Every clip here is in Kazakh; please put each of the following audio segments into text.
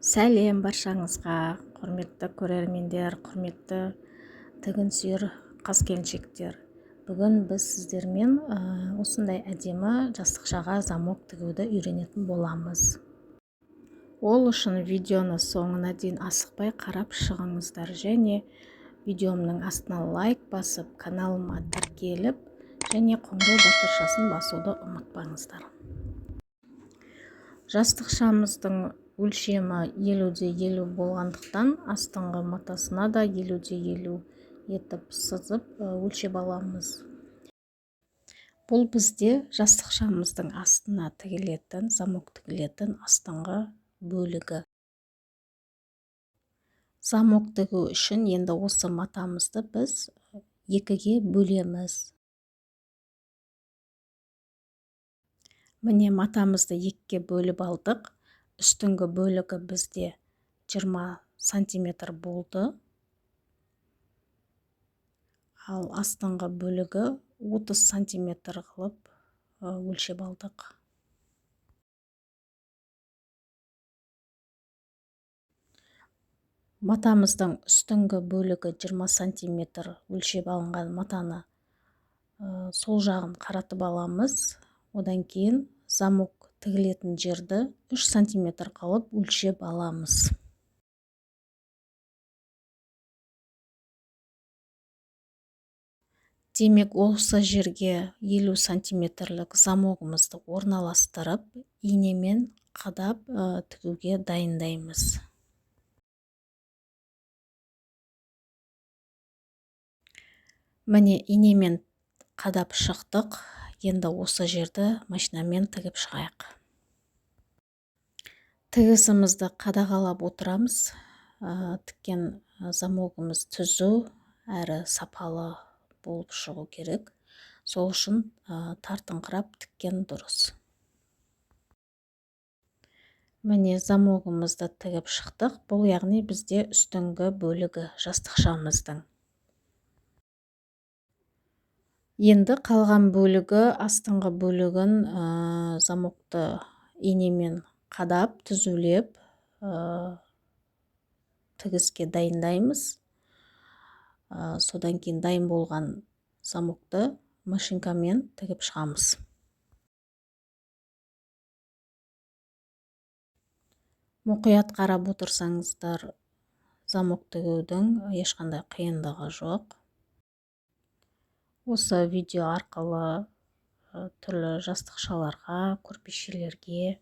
Сәлем баршаңызға, құрметті көрермендер, құрметті тігін сүйер қыз келіншектер. Бүгін біз сіздермен осындай әдемі жастықшаға замок тігуді үйренетін боламыз. Ол үшін видеоны соңына дейін асықпай қарап шығыңыздар және видеомның астына лайк басып, каналыма тіркеліп және қоңырау батыршасын басуды ұмытпаңыздар. Жастықшамыздың өлшемі 50-де 50 болғандықтан астыңғы матасына да 50-де 50 етіп сызып, өлшеп аламыз. Бұл бізде жастықшамыздың астына тігілетін, замок тігілетін астыңғы бөлігі. Замок тігу үшін енді осы матамызды біз екіге бөлеміз. Міне, матамызды екіге бөліп алдық. Үстіңгі бөлігі бізде 20 сантиметр болды. Ал астыңғы бөлігі 30 сантиметр қылып, өлшеп алдық. Матамыздың үстіңгі бөлігі 20 сантиметр өлшеп алынған матаны, сол жағын қаратып аламыз. Одан кейін замок тігілетін жерді 3 сантиметр қылып өлшеп аламыз. Демек, осы жерге 50 сантиметрлік замогымызды орналастырып, инемен қадап, тігуге дайындаймыз. Міне, инемен қадап шықтық. Енді осы жерді машинамен тігіп шығайық. Тігісімізді қадағалап отырамыз. Тіккен замогымыз түзу әрі сапалы болып шығу керек. Сол үшін, тартыңқырап тіккен дұрыс. Міне, замогымызды тігіп шықтық. Бұл яғни бізде үстіңгі бөлігі жастықшамыздың. Енді қалған бөлігі, астыңғы бөлігін, замокты инемен қадап, түзулеп, тігіске дайындаймыз. Содан кейін дайын болған замокты машинкамен тігіп шығамыз. Мұқият қарап отырсаңыздар, замок тігудің ешқандай қиындығы жоқ. Осы видео арқылы, түрлі жастықшаларға, көрпешелерге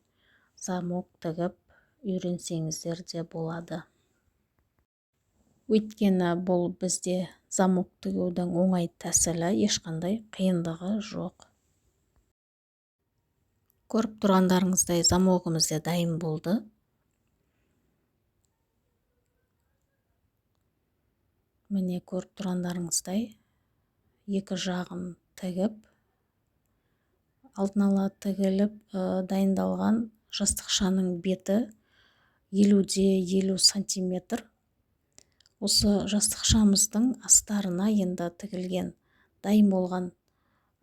замок тігіп үйренсеңіздер де болады. Өйткені бұл бізде замок тігудің оңай тәсілі, ешқандай қиындығы жоқ. Көріп тұрғандарыңыздай замогымыз да дайын болды. Міне, көріп тұрғандарыңыздай екі жағын тігіп, алдын ала тігіліп, дайындалған жастықшаның беті 50-де 50 сантиметр. Осы жастықшамыздың астарына енді тігілген, дайын болған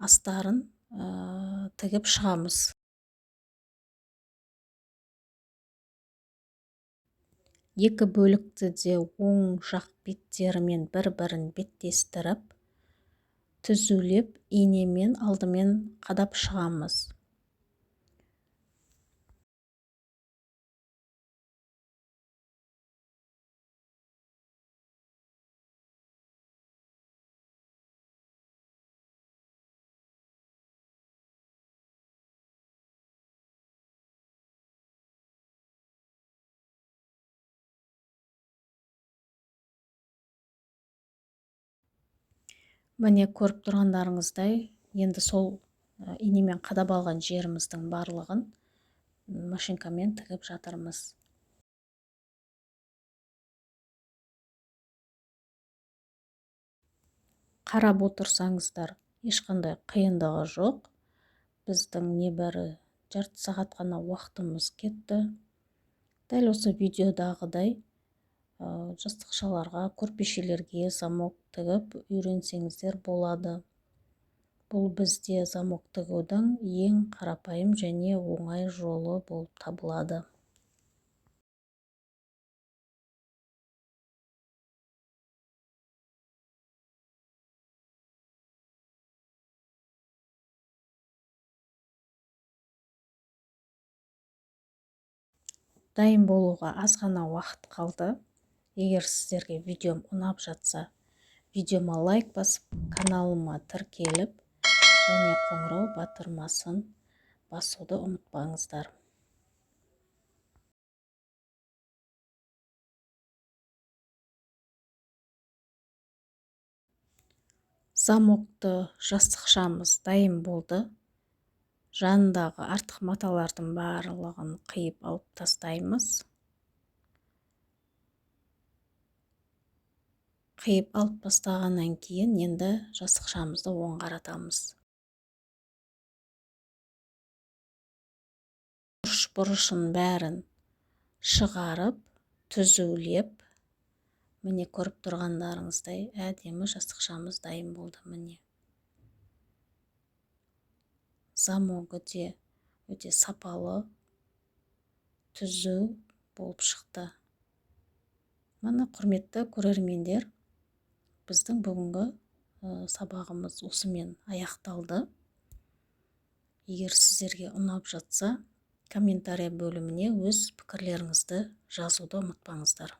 астарын, тігіп шығамыз. Екі бөлікті де оң жақ беттерімен бір-бірін беттестіріп, түзулеп, инемен алдымен қадап шығамыз. Міне, көріп тұрғандарыңыздай, енді сол, инемен қадап алған жеріміздің барлығын машинкамен тігіп жатырмыз. Қарап отырсаңыздар, ешқандай қиындығы жоқ. Біздің небәрі жарты сағат қана уақытымыз кетті. Дәл осы видеодағыдай, жастықшаларға, көрпешелерге замок тігіп үйренсеңіздер болады. Бұл бізде замок тігудің ең қарапайым және оңай жолы болып табылады. Дайын болуға аз ғана уақыт қалды. Егер сіздерге видеом ұнап жатса, видеома лайк басып, каналыма тіркеліп және қоңырау батырмасын басуды ұмытпаңыздар. Замокты жастықшамыз дайын болды. Жанындағы артық маталардың барлығын қиып алып тастаймыз. Қиып алып тастағаннан кейін енді жастықшамызды оң қаратамыз. Бұрышын бәрін шығарып, түзулеп, міне көріп тұрғандарыңыздай әдемі жастықшамыз дайын болды. Міне. Замогы де өте сапалы, түзу болып шықты. Міне, құрметті көрермендер, біздің бүгінгі сабағымыз осымен аяқталды. Егер сіздерге ұнап жатса, комментария бөліміне өз пікірлеріңізді жазуды ұмытпаңыздар.